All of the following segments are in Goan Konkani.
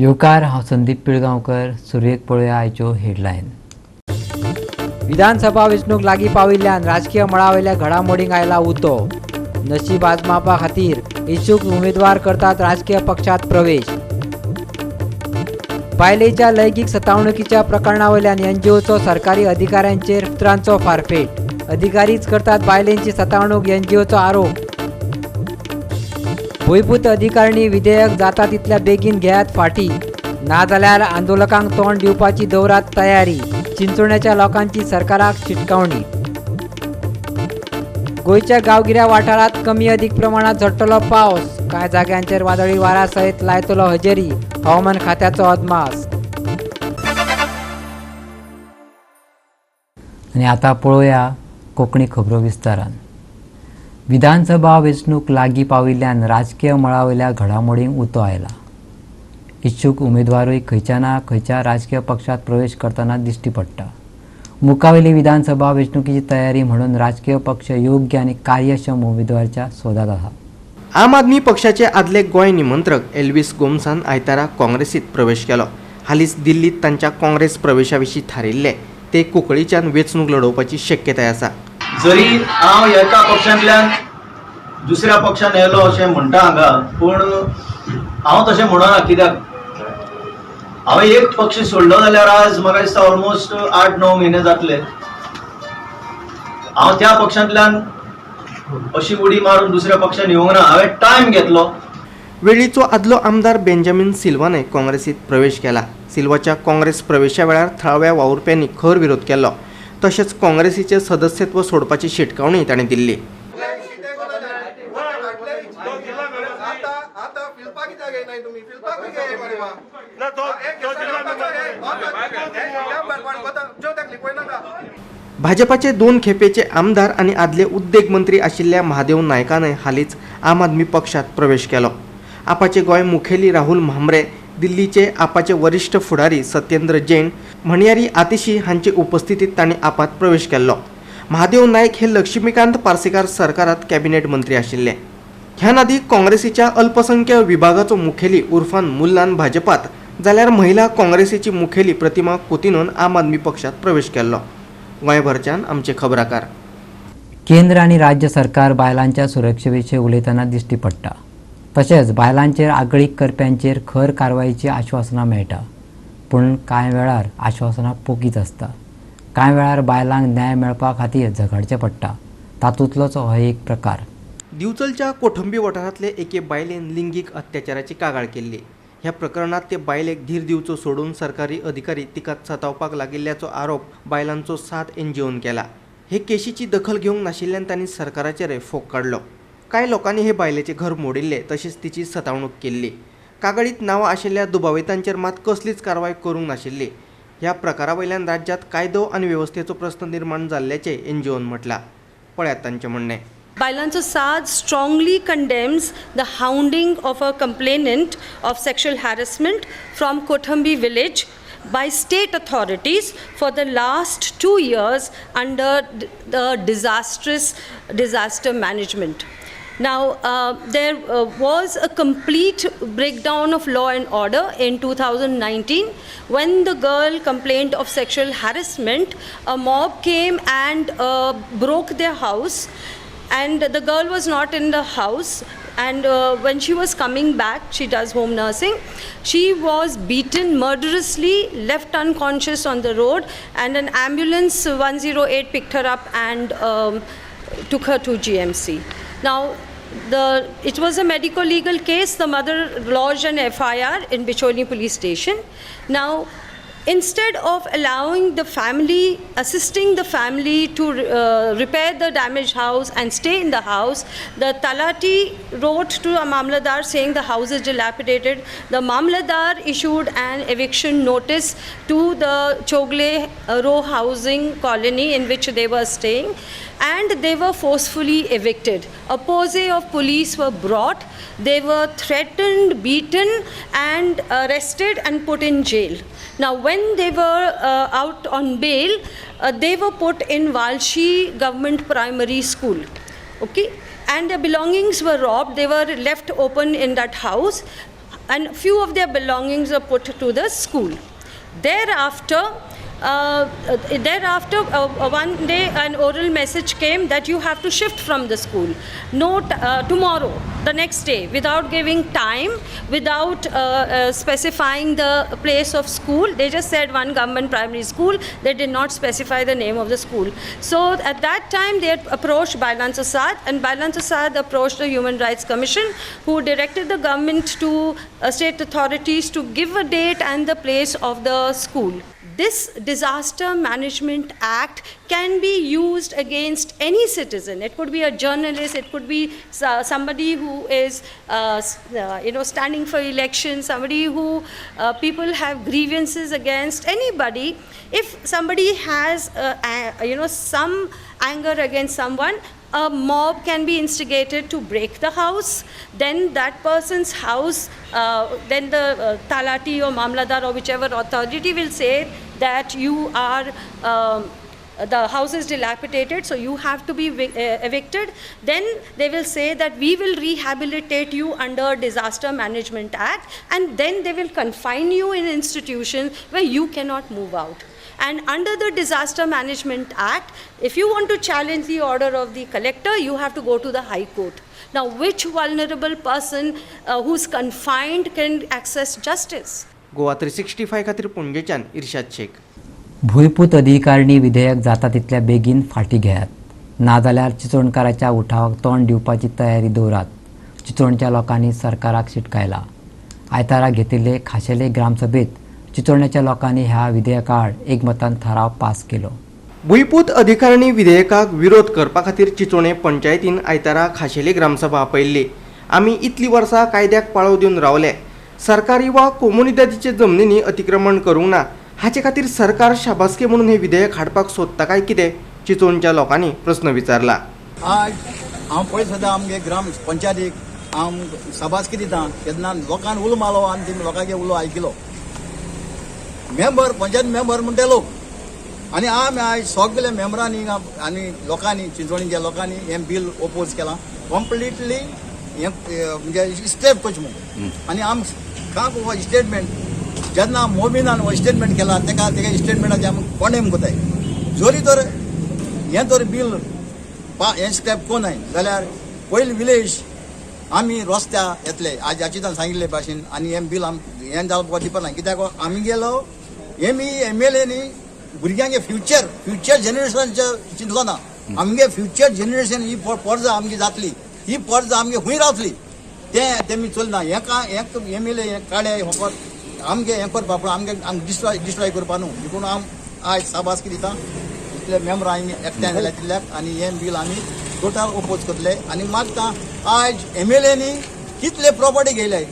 येवकार, हांव संदीप पिळगांवकर. सुरवेक पळोवया आयच्यो हेडलायन. विधानसभा वेंचणूक लागीं पाविल्ल्यान राजकीय मळावयल्या घडामोडींक आयला उतो. नशीब आजमावपा खातीर इच्छूक उमेदवार करतात राजकीय पक्षात प्रवेश. बायलेच्या लैंगीक सतावणुकीच्या प्रकरणावयल्यान एनजीओचो सरकारी अधिकाऱ्यांचेर उतरांचो फारपेट. अधिकारीच करतात बायलेंची सतावणूक, एनजीओचो आरोप. भुंयपूत अधिकारणी विधेयक जाता तितल्या बेगीन घेयात फाटी, नाजाल्यार आंदोलकांक तोंड दिवपाची दवरात तयारी, चिंचोण्याच्या लोकांची सरकाराक शिटकावणी. गोंयच्या गांवगिऱ्या वाठारांत कमी अदीक प्रमाणात झडटलो पावस, कांय जाग्यांचेर वादळी वाऱ्या सयत लायतलो हजेरी, हवामान खात्याचो अदमास. आनी आतां पळोवया कोंकणी खबरो विस्तारान. विधानसभा वेंचणूक लागीं पाविल्ल्यान राजकीय मळावयल्या घडामोडींक उतो आयला. इच्छूक उमेदवारूय खंयच्या ना खंयच्या राजकीय पक्षांत प्रवेश करतना दिश्टी पडटा. मुखावेली विधानसभा वेंचणुकीची तयारी म्हणून राजकीय पक्ष योग्य आनी कार्यक्षम उमेदवाराच्या सोदांत आसा. आम आदमी पक्षाचे आदले गोंय निमंत्रक एल्विस गोम्सान आयतारा काँग्रेसीत प्रवेश केलो. हालींच दिल्लीत तांच्या काँग्रेस प्रवेशा विशीं थारिल्ले ते कुंकळीच्यान वेंचणूक लडोवपाची शक्यताय आसा. जरी हांव एका पक्षांतल्यान दुसऱ्या पक्षान येयलो अशें म्हणटा हांगा, पूण हांव तशें म्हणना, कित्याक हांवें एक पक्ष सोडलो जाल्यार आज म्हाका दिसता ऑलमोस्ट 8-9 म्हयने जातले. हांव त्या पक्षांतल्यान अशी उडी मारून दुसऱ्या पक्षान येवंक ना, हांवें टायम घेतलो. वेळीचो आदलो आमदार बेंजामीन सिल्वानय काँग्रेसीत प्रवेश केला. सिल्वाच्या काँग्रेस प्रवेशा वेळार थळाव्या वावुरप्यांनी खर विरोध केलो. तशेंच काँग्रेसीचे सदस्यत्व सोडपाची शिटकावणी ताणें दिल्ली. भाजपाचे 2 खेपेचे आमदार आनी आदले उद्देग मंत्री आशिल्ल्या महादेव नायकानय हालींच आम आदमी पक्षात प्रवेश केलो. आपाचे गोंय मुखेली राहुल म्हांबरे, दिल्लीचे आपाचे वरिश्ठ फुडारी सत्येंद्र जैन, म्हणयारी आतिशी हांचे उपस्थितीत तांणी आपात प्रवेश केल्लो. महादेव नायक हे लक्ष्मीकांत पार्सेकार सरकारात कॅबिनेट मंत्री आशिल्ले. ह्या आदी काँग्रेसीच्या अल्पसंख्य विभागाचो मुखेली उर्फान मुल्लान भाजपात, जाल्यार महिला काँग्रेसीची मुखेली प्रतिमा कुतिनोन आम आदमी पक्षात प्रवेश केल्लो. गोंयभरच्यान आमचे खबराकार. केंद्र आनी राज्य सरकार बायलांच्या सुरक्षे विशीं उलयतना दिश्टी पडटा. तशेंच बायलांचेर आगळीक करप्यांचेर खर कारवायेची आश्वासनां मेळटा. पूण कांय वेळार आश्वासनां पोकीच आसता. कांय वेळार बायलांक न्याय मेळपा खातीर झगडचें पडटा. तातूंतलोच हो एक प्रकार. दिवचलच्या कोठंबी वाठारांतले एके बायलेन लिंगीक अत्याचाराची कागाळ केल्ली. ह्या प्रकरणांत ते बायलेक धीर दिवचो सोडून सरकारी अधिकारी तिका सतावपाक लागिल्ल्याचो आरोप बायलांचो साथ एनजीओन केला. हे केशीची दखल घेवंक नाशिल्ल्यान तांणी सरकाराचेरय फोग काडलो. कांय लोकांनी हे बायलेचें घर मोडिल्लें तशेंच तिची सतावणूक केल्ली. कागाळीत नांवां आशिल्ल्या दुबावितांचेर मात कसलीच कारवाय करूंक नाशिल्ली. ह्या प्रकारा वयल्यान राज्यांत कायदो आनी वेवस्थेचो प्रस्न निर्माण जाल्ल्याचें एनजीओन म्हटलां. पळयात तांचें म्हणणें. Bailancho Saad strongly condemns the hounding of a complainant of sexual harassment from Kothambi village by state authorities for the last 2 years under the disastrous disaster management. Now, there was a complete breakdown of law and order in 2019 when the girl complained of sexual harassment. A mob came and broke their house, and the girl was not in the house, and when she was coming back, she does home nursing, she was beaten murderously, left unconscious on the road, and an ambulance 108 picked her up and took her to GMC. Now, it was a medico legal case. The mother lodged an FIR in Bicholim police station. Now, instead of allowing the family, assisting the family to repair the damaged house and stay in the house, the Talati wrote to a Mamladar saying the house is dilapidated. The Mamladar issued an eviction notice to the Chogle row housing colony in which they were staying, and they were forcefully evicted. A posse of police were brought. They were threatened, beaten, and arrested and put in jail. Now, when they were out on bail, they were put in Valshi Government Primary School. Okay, and their belongings were robbed. They were left open in that house. and few of their belongings were put to the school. Thereafter, one day an oral message came that you have to shift from the school. Not tomorrow, the next day, without giving time, without specifying the place of school. They just said one government primary school. They did not specify the name of the school. So at that time they had approached Bailancho Saad, and Bailancho Saad approached the Human Rights Commission, who directed the government to state authorities to give a date and the place of the school. This Disaster Management Act can be used against any citizen. It could be a journalist, it could be somebody who is standing for election, somebody who people have grievances against, anybody. If somebody has some anger against someone, a mob can be instigated to break the house. Then that person's house, then the Talati or Mamladar or whichever authority will say that you are, the house is dilapidated, so you have to be evicted. Then they will say that we will rehabilitate you under Disaster Management Act, and then they will confine you in institutions where you cannot move out. And under the Disaster Management Act, if you want to challenge the order of the collector, you have to go to the High Court. Now, which vulnerable person who's confined can access justice? Goa 365 खातीर पणजेच्यान इर्शाद शेख. भूंयपूत अधिकारणी विधेयक जाता तितल्या बेगीन फाटीं घेयात, नाजाल्यार चिंचोणकाराच्या उठावाक तोंड दिवपाची तयारी दवरात, चिंचोणच्या लोकांनी सरकाराक शिटकायला. आयतारा घेतिल्ले खाशेले ग्रामसभेत चिंचोण्याच्या लोकांनी ह्या विधेयकाआड एकमतान थाराव पास केलो. भूंयपूत अधिकारणी विधेयकाक विरोध करपा खातीर चिंचोणे पंचायतीन आयतारा खाशेली ग्रामसभा आपयल्ली. आमी इतली वर्सां कायद्याक पाळो दिवन रावले, सरकारी वा कोमुनिदादीचे जमनींनी अतिक्रमण करूंक ना, हाचे खातीर सरकार शाबासकी म्हणून हे विधेयक हाडपाक सोदता काय कितें, चिंचोणच्या लोकांनी प्रस्न विचारला. आज हांव पळय सदां आमगे ग्राम पंचायतीक हांव शाबासकी दिता, तेन्ना लोकांक उलो मारलो आनी तेमी लोकांगे उलो आयकिलो. मेंबर पंचायत मेंबर म्हणटे लोक आनी आमी आयज सगळे मेंबरांनी आनी लोकांनी चिंचोणीच्या लोकांनी हें बील ओपोज केलां कंप्लिटली. हें म्हणजे स्टेप कशें म्हूण आनी आम कांय हो स्टेटमेंट जेन्ना मोबिनान हो स्टेटमेंट केला तेका तेका स्टेटमेंटाचें आमी कॉंडेम करताय. जरी तर हें तर बील हें स्टेप कोनाय जाल्यार पयलीं विलेज आमी रस्त्या येतले आज हाची सांगिल्ले भाशेन आनी हें बील आम हें जावपाक दिवपा ना, कित्याक आमी गेलो एम एम एल एनी भुरग्यांगे फ्युचर फ्युचर जनरेशनाचें चिंतलो ना. आमगे फ्युचर जनरेशन ही पर्जा आमगे जातली, ही पर्जा आमगे खंय रावतली तें तेमी चलना. हें हें एम एल ए काडे फकत आमगे हें करपा, पूण आमगे आमकां डिस्ट्रॉय करपा न्हू. देखून आम आयज शाबासकी दिता इतले मेंबरां आमी एकठांय जाल्या तितल्याक आनी हें बील आमी टोटल ओपोज करतले. आनी मागता आयज एम एल एनी कितले प्रॉपर्टी घेयले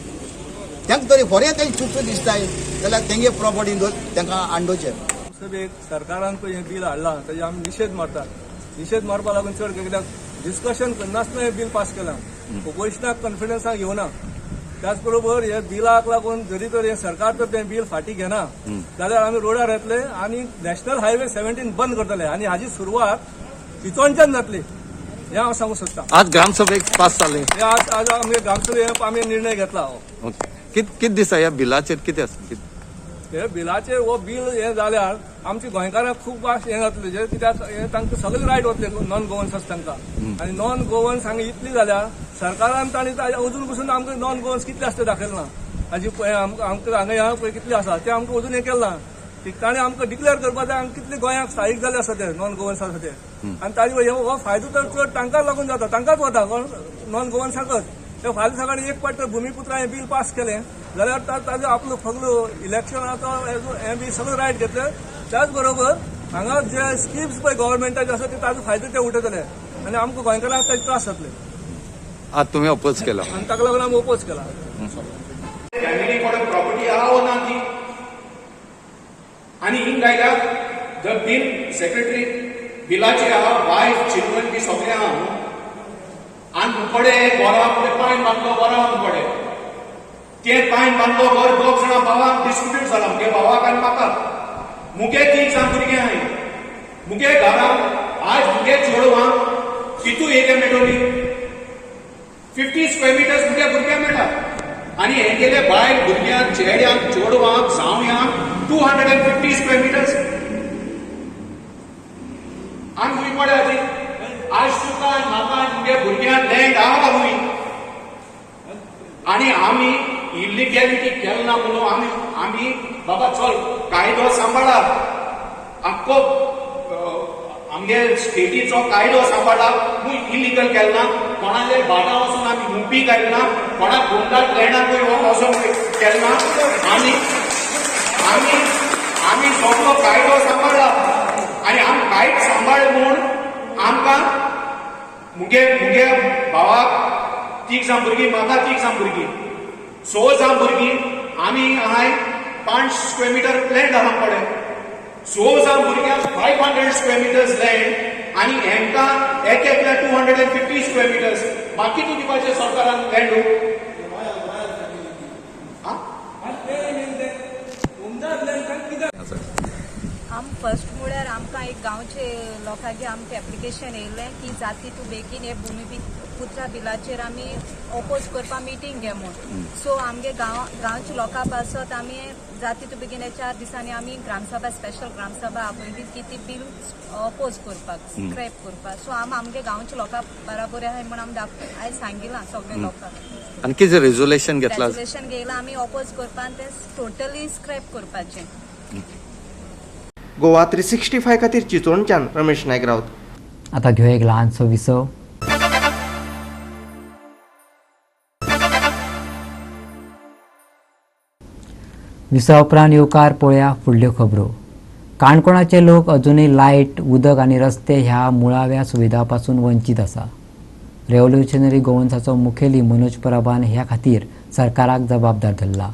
तांकां तरी फोरें तेंचे चुकचो दिसताय जाल्यार तेंगे प्रॉपर्टी तांकां हाडोवचें. सभेक सरकारान पळय हें बील हाडलां ताजेर आमी निशेध मारतात. निशेध मारपा लागून चड कित्याक डिस्कशन करनासतना हें बील पास केलां, ओपोजिशनाक कॉन्फिडन्साक घेवना. त्याच बरोबर हे बिलाक लागून जरी तर हें सरकार तर तें बील फाटीं घेना जाल्यार आमी रोडार येतले आनी नॅशनल हायवे 17 बंद करतले आनी हाजी सुरवात चिंचोणच्यान जातली हें हांव सांगूंक सोदतां. आज ग्रामसभेक पास जालें, हे आज आज आमगे ग्रामसभेक आमी निर्णय घेतला. हो कितें दिसता ह्या बिलाचेर कितें आसा? हे बिलाचेर हो बील हें जाल्यार आमच्या गोंयकारांक खूब हें जातलें, जे कित्याक हें तांकां सगळे रायट वतले नॉन गोवन्स आसा तांकां. आनी नॉन गोवन्स हांगा इतली जाल्यार सरकारान तांणी अजून पसून आमकां नॉन गोवन्स कितले आसता दाखयलें ना. हाजी आमकां हांगा ह्या पळय कितले आसा ते आमकां अजून हें केलें ना. ताणें आमकां डिक्लेअर करपाक जाय आमकां कितले गोंयांक स्थायीक जाले आसा ते नॉन गोवन्स आसा ते. आनी ताजे हो फायदो तर चड तांकांच लागून जाता, तांकांच वता नॉन गोवन्साकच. ते फाल्यां सकाळी एक पाट भुमिपुत्रा हें बील पास केलें जाल्यार ताजो आपलो सगळो इलेक्शनाचो हें बी सगळो रायट घेतले. त्याच बरोबर हांगा जे स्किम्स पळय गव्हर्मेंटाचे आसा ते ताजो फायदो ते उठयतले आनी आमकां गोंयकारांक ताजे त्रास जातले. आज तुमी ओपोज केला आनी ताका लागून आमी ओपोज केला. फॅमिली कडेन प्रॉपर्टी आहा वो ना ती आनी हिंग आयल्या the bill secretary बिलाचे आहा, वायफ चिल्ड्रन बी सगळें आहा न्हू. आनी मुकोडे घरा फुडें पायन बांदलो, घरा मुकोडे ते पायन बांदलो घर दोग जाणां भावाक डिस्प्यूट जाला, मुगे भावाक आनी म्हाका. मुगे 3 जाण भुरगें आहाय मुगे घरांत, आज मुगे चेडवांक कितू एरिया मेळटली 50 स्क्वेअर मिटर्स मुगे भुरग्यांक मेळटा. आनी हेगेले बायल भुरग्यांक, चेड्यांक, चेडवांक, जावयांक 250 स्क्वेअर मिटर्स. आनी खंय पड्या ती? आज तुका आनी म्हाका आनी मुगे भुरग्यांक लँड आहा खंय? आनी आमी इलिगॅलिटी केल ना म्हणून आमी बाबा चल कायदो सांबाळा, आख्खो आमगे स्टेटीचो कायदो सांबाळा, खूंय इलिगल केल ना, कोणाले बागा वचून आमी मुपी घायल ना, कोणाक गोंदाक लँडाकूय वचोन केल ना. आनी आमी आमी सगळो कायदो सांबाळ्ळा आनी आम कायदो सांबाळ म्हूण आमकां मुगे भावाक 3 जाण भुरगीं, म्हाका 3 जाण भुरगीं, 6 जाण भुरगीं, आमी हांय 5 स्क्वेअर मिटर लँड आहा पडे. 6 जाण भुरग्यांक 500 स्क्वेअर मिटर्स लँड आनी हेंकां एक एकल्या 250 स्क्वेअर मिटर्स. म्हाका कितें दिवपाचें सरकारान लँड? आम फर्स्ट म्हळ्यार आमकां एक गांवचे लोकांचे आमकां एप्लिकेशन येयलें की जाती तूं बेगीन हे भुमी पुत्रा बिलाचेर आमी ओपोज करपा मिटींग घे म्हूण. सो आमगे गांवच्या लोकां पासत आमी जाती तूं बेगीन 4 दिसांनी आमी ग्रामसभा, स्पेशल ग्रामसभा आपयली की ती बील ओपोज करपाक, स्क्रॅप करपाक. सो आम आमगे गांवच्या लोकां बराबर आहाय म्हूण आमी आयज सांगिलां सगळे लोकांक. आनी कितें रेजोल्युशन घेतलां? रेजोल्युशन घेयलां आमी ओपोज करपा आनी तें टोटली स्क्रॅप करपाचें. गोवा 365 खातीर चिंचोणच्यान रमेश नायक राऊत. आता घेऊ एक ल्हानसो विसव. विसवा उपरांत येवकार पळोवया फुडल्यो खबरो. काणकोणाचे लोक अजुनूय लायट, उदक आनी रस्ते ह्या मुळाव्या सुविधा पासून वंचीत आसा. रेव्होल्युशनरी गोवन्साचो मुखेली मनोज परबान ह्या खातीर सरकाराक जबाबदार धरला.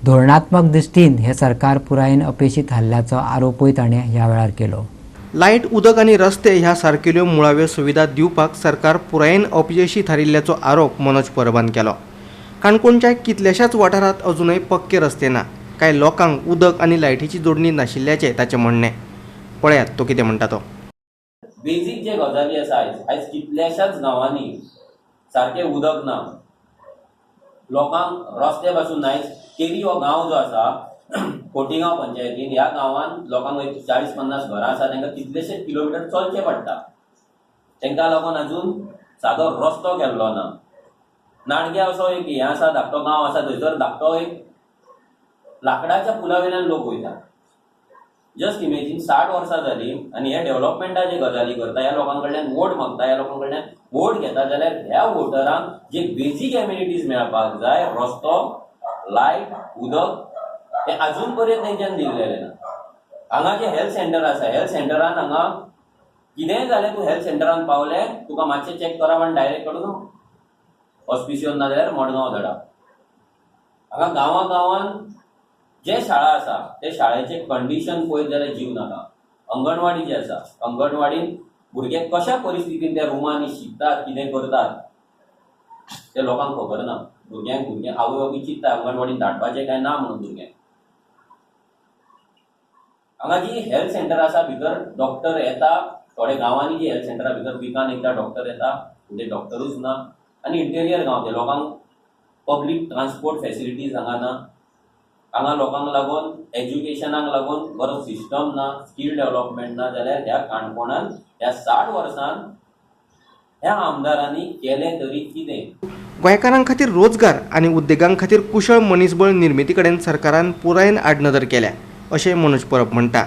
धोरणात्मक दृश्टीन हे सरकार पुरायेन अपेशी थारल्याचो आरोपूय ताणें ह्या वेळार केलो. लायट, उदक आनी रस्ते ह्या सारकेल्यो मुळाव्यो सुविधा दिवपाक सरकार पुरायेन अपयशी थारिल्ल्याचो आरोप मनोज परबान केलो. काणकोणच्या कितल्याशाच वाठारांत अजुनूय पक्के रस्ते ना, कांय लोकांक उदक आनी लायटीची जोडणी नाशिल्ल्याचें ताचें म्हणणें. पळयात तो कितें म्हणटा तो. बेजीक जे गजाली आसा आयज कितल्याशाच गांवांनी सारकें उदक ना, लोकांक रस्ते पासून ना. आयज केरी हो गांव जो आसा खोटीगांव पंचायतीन, ह्या गांवांत लोकांक 40-50 घरां आसा, तांकां कितलेशेच किलोमिटर चलचें पडटा. तांकां लागून अजून सादो रस्तो केल्लो ना. नाणग्या असो एक हें आसा, धाकटो गांव आसा, थंयसर धाकटो एक लाकडाच्या पुला वयल्यान लोक वयता. जस्ट इमेजीन 60 वर्सां जाली आनी हे डेव्हलपमेंटाचे गजाली करता, ह्या लोकां कडल्यान वोट मागता, ह्या लोकां कडल्यान वोट घेता, जाल्यार ह्या वोटरांक जे बेजीक एम्युनिटीज मेळपाक जाय, रस्तो, लायट, उदक, हे अजून पर्यंत तेंच्यान दिल्लेलें ना. हांगा जे हेल्थ सेंटर आसा, हेल्थ सेंटरान हांगा कितेंय जालें तूं हेल्थ सेंटरान पावलें, तुका मातशें चॅक करप आनी डायरेक्ट कडून हॉस्पिसियोन ना जाल्यार मडगांव धाडप. हांगा गांवां गांवान जे शाळा आसा ते शाळेचे कंडिशन पळयत जाल्यार जीव नाका. अंगणवाडी जी आसा, अंगणवाडीन भुरगे कशा परिस्थितीन त्या रुमांनी शिकतात, कितें करतात ते लोकांक खबर ना. भुरग्यांक भुरगे आवय बापूय चिंतता अंगणवाडीन धाडपाचें काय ना म्हणून भुरग्यांक. हांगा जी हेल्थ सेंटर आसा भितर डॉक्टर येता, थोडे गांवांनी जी हेल्थ सेंटरा भितर विकान एकदां डॉक्टर येता, म्हणजे डॉक्टरूच ना. आनी इंटेरियर गांव ते लोकांक पब्लीक ट्रान्सपोर्ट फेसिलिटीज हांगा ना. हांगा लोकांक लागून एज्युकेशनाक लागून बरो सिस्टम ना, स्कील डेव्हलपमेंट ना. जाल्यार ह्या काणकोणान ह्या 60 वर्सांत ह्या आमदारांनी केलें तरी कितें? गोंयकारां खातीर रोजगार आनी उद्देगां खातीर कुशळ मनीसबळ निर्मिती कडेन सरकारान पुरायेन आडनदर केल्या अशें मनोज परब म्हणटा.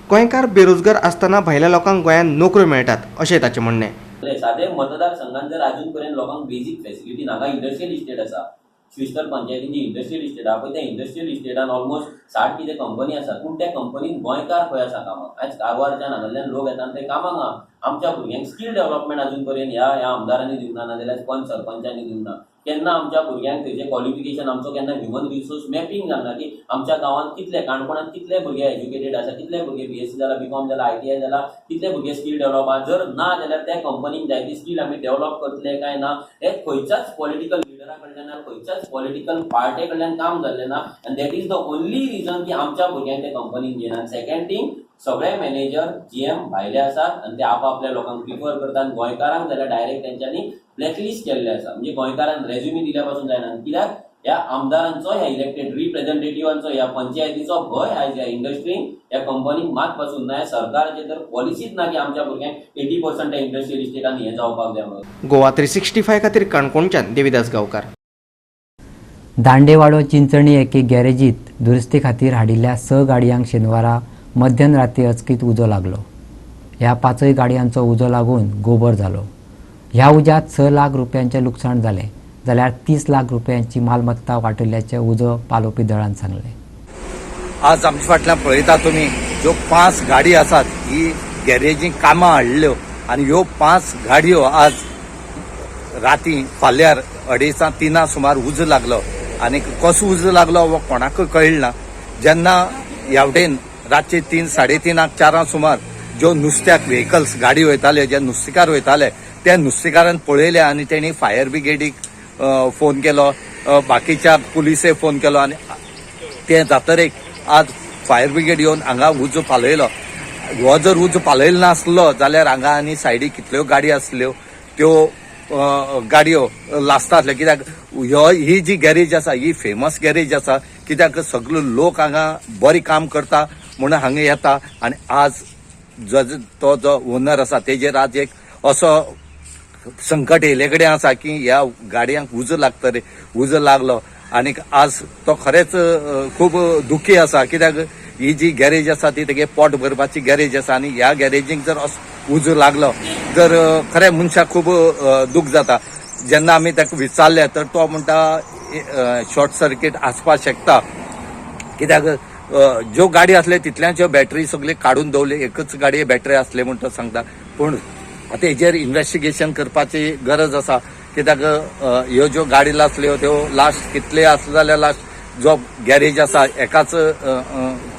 गोंयकार बेरोजगार आसतना भायल्या लोकांक गोंयांत नोकऱ्यो मेळटात अशें ताचें म्हणणें. सादे मतदारसंघान जर अजून पर्यंत लोकांक बेजीक फेसिलिटी ना. हांगा इंडस्ट्रियल इस्टेट आसा, श्रीस्थळ पंचायतीन जी इंडस्ट्रियल इस्टेट आहा पळय, त्या इंडस्ट्रियल इस्टेटान ऑलमोस्ट 60 कितें कंपनी आसा, पूण त्या कंपनीन गोंयकार खंय आसा कामाक? आयज कारवारच्यान हांगासरल्यान लोक येता आनी ते कामाक आहा. आमच्या भुरग्यांक स्कील डेव्हलपमेंट अजून पर्यंत ह्या आमदारांनी दिवंक ना, नाजाल्यार पंच सरपंचांनी दिवंक ना. केन्ना आमच्या भुरग्यांक थंयचें क्वॉलिफिकेशन, आमचो केन्ना ह्युमन रिसोर्स मॅपिंग जालना की आमच्या गांवांत कितले, काणकोणांत कितले भुरगे एज्युकेटेड आसा, कितले भुरगे BSc जाला, BCom जाला, ITI जाला, कितले भुरगे स्कील डेव्हलप आहा. जर ना जाल्यार त्या कंपनीक जाय ती स्कील आमी डेव्हलप करतले काय ना, हे खंयच्याच पॉलिटिकल लिडरा कडल्यान, खंयच्याच पॉलिटिकल पार्टे कडल्यान काम जाल्लें ना. आनी that is the only reason की आमच्या भुरग्यांक ते कंपनीन घेना. सेकंड थींग, सगळे मॅनेजर GM भायले आसात आनी ते आपआपल्या लोकांक प्रिफर करतात. आनी गोंयकारांक जाल्यार डायरेक्ट तेंच्यांनी ब्लॅकलिस्ट केल्ले आसा, म्हणजे गोंयकारांक रेज्युमी दिल्या पासून जायना. कित्याक ह्या आमदारांचो, ह्या इलेक्टेड रिप्रेझेंटेटिव्हांचो, ह्या पंचायतीचो भंय आयज ह्या इंडस्ट्रींक, ह्या कंपनीक मात पासून ना. सरकाराचे तर पॉलिसीच ना की आमच्या भुरग्यांक 80% इंडस्ट्रियल इस्टेटान हें जावपाक जाय म्हणून. गोवा 365 खातीर काणकोणच्यान देविदास गांवकार. दांडेवाडो चिंचणी एके गॅरेजीत दुरुस्ती खातीर हाडिल्ल्या 6 गाडयांक शेनवारा मध्यान राती अचकीत उजो लागलो. ह्या 5 गाडयांचो उजो लागून गोबर जालो. ह्या उज्यांत 6 लाख रुपयांचें लुकसाण जालें जाल्यार 30 लाख रुपयांची मालमत्ता वाटयल्ल्याचें उजो पालोवपी दळान सांगलें. आज आमच्या फाटल्यान पळयता तुमी ज्यो 5 गाडी आसात ही गॅरेजींक कामां हाडल्यो आनी ह्यो 5 गाडयो आज राती फाल्यार 2:30-3 सुमार उजो लागलो आनी कसो उजो लागलो हो कोणाकूय कळ्ळें ना. जेन्ना ह्या वटेन रातचे 3, 3:30, 4 सुमार ज्यो नुस्त्याक व्हेकल्स गाडी वयताले, जे नुस्तेकार वयताले त्या नुस्तेकारान पळयले आनी तेणी फायर ब्रिगेडीक फोन केलो, बाकीच्या पुलिसे फोन केलो आनी ते जातरेक आज फायर ब्रिगेड येवन हांगा उजो पालयलो. हो जर उजो पालयलो नासलो जाल्यार हांगा आनी सायडीक कितल्यो गाडी आसल्यो त्यो गाडयो लासता आसल्यो. कित्याक ही जी गॅरेज आसा ही फेमस गॅरेज आसा, कित्याक सगळे लोक हांगा बरें काम करता म्हणून हांगा येता आनी आज जो तो जो ओनर आसा तेजेर आज एक असो संकट येयले कडेन आसा की ह्या गाडयांक उजो लागतले, उजो लागलो आनी आज तो खरेंच खूब दुखी आसा. कित्याक ही जी गॅरेज आसा ती तेगे पोट भरपाची गॅरेज आसा आनी ह्या गॅरेजीक जर असो उजो लागलो तर खरें मनशाक खूब दूख जाता. जेन्ना आमी ताका विचारलें तर तो म्हणटा शॉर्ट सर्कीट आसपाक शकता, कित्याक ज्यो गाडी आसल्यो तितल्यांच्यो बॅटरी सगळी काडून दवरली, एकच गाडये बॅटरी आसले म्हण तो सांगता. पूण आतां हेजेर इन्वेस्टिगेशन करपाची गरज आसा, कित्याक ह्यो ज्यो गाडी लासल्यो त्यो लास्ट कितले आसले जाल्यार लास्ट जो गॅरेज आसा एकाच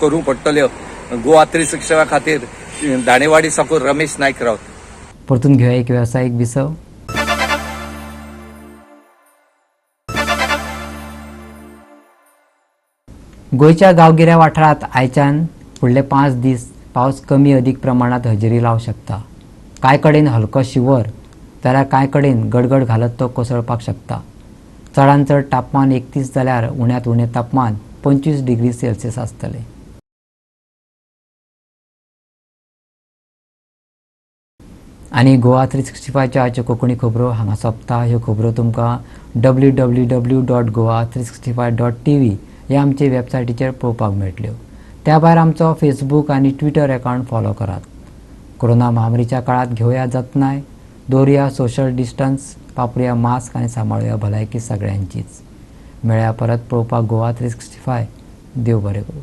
करूंक पडटल्यो. गोवा 365 खातीर दाणेवाडी साकून रमेश नायक रावत. परतून घेवया एक वेवसायीक विसव. गोंयच्या गांवगिऱ्या वाठारांत आयच्यान फुडले 5 दीस पावस कमी अदीक प्रमाणांत हजेरी लावंक शकता. कांय कडेन हलको शिवर जाल्यार कांय कडेन गडगड घालत तो कोसळपाक शकता. चडांत चड तापमान 31 जाल्यार उण्यांत उणें तापमान 25 डिग्री सेल्सियस आसतलें. आनी गोवा 365च्यो आयच्यो कोंकणी खबरो हांगा सोंपता. ह्यो खबरो तुमकां www.goa365.tv ह्या आमचे वेबसायटीचेर पळोवपाक मेळटल्यो. त्या भायर आमचो फेसबूक आनी ट्विटर अकावंट फॉलो करात. कोरोना महामारीच्या काळात घेवया जतनाय, दवरुया सोशल डिस्टन्स, वापरुया मास्क आनी सांबाळुया भलायकी सगळ्यांचीच. मेळया परत पळोवपाक गोवा 365. देव बरें करूं.